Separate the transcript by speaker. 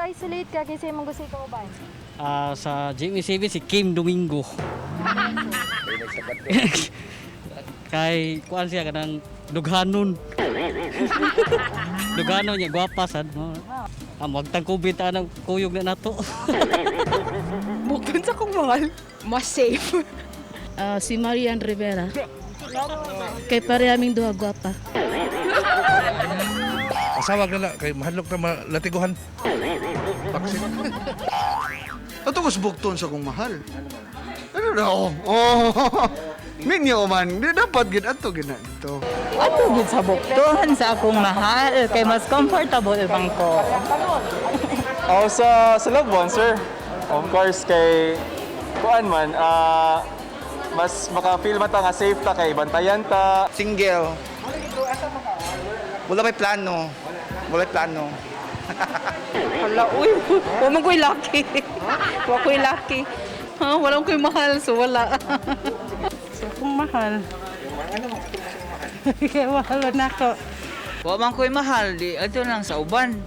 Speaker 1: Nag-isolate ka, kinsa imong gusto ikauban?
Speaker 2: Ah, sa GMA7, si Kim Domingo. Kay kuan siya, kanang dughanon. Dughanon niya, gwapa sad mo. Ah, magtang COVID anang kuyog na nato.
Speaker 3: Bukod sa kong mahal, mas safe.
Speaker 4: Ah, si Marian Rivera. Kay pareha aming duha gwapa.
Speaker 5: Pasawag na lang, kay mahadlok na malatiguhan. Vaccine.
Speaker 6: Ato ko bukton sa kong mahal. Ano na oh? Oh. Minyo man, di dapat gid ato gid na dito.
Speaker 7: Ato gid sa bukton sa akong mahal kay mas comfortable bang ko.
Speaker 8: Oh, sa loved one, sir. Of course, kay kuan man, mas maka-feel man ta nga safe ta kay bantayan ta.
Speaker 9: Single. Wala may plano. Wala may plano.
Speaker 7: Wala, uy, wa man ko'y lucky. Wa ko'y lucky. Ha, wala ko'y mahal, so wala.
Speaker 4: So kung mahal. Kaya mahal na ako.
Speaker 10: Wa man ko'y mahal, di ato lang sa uban.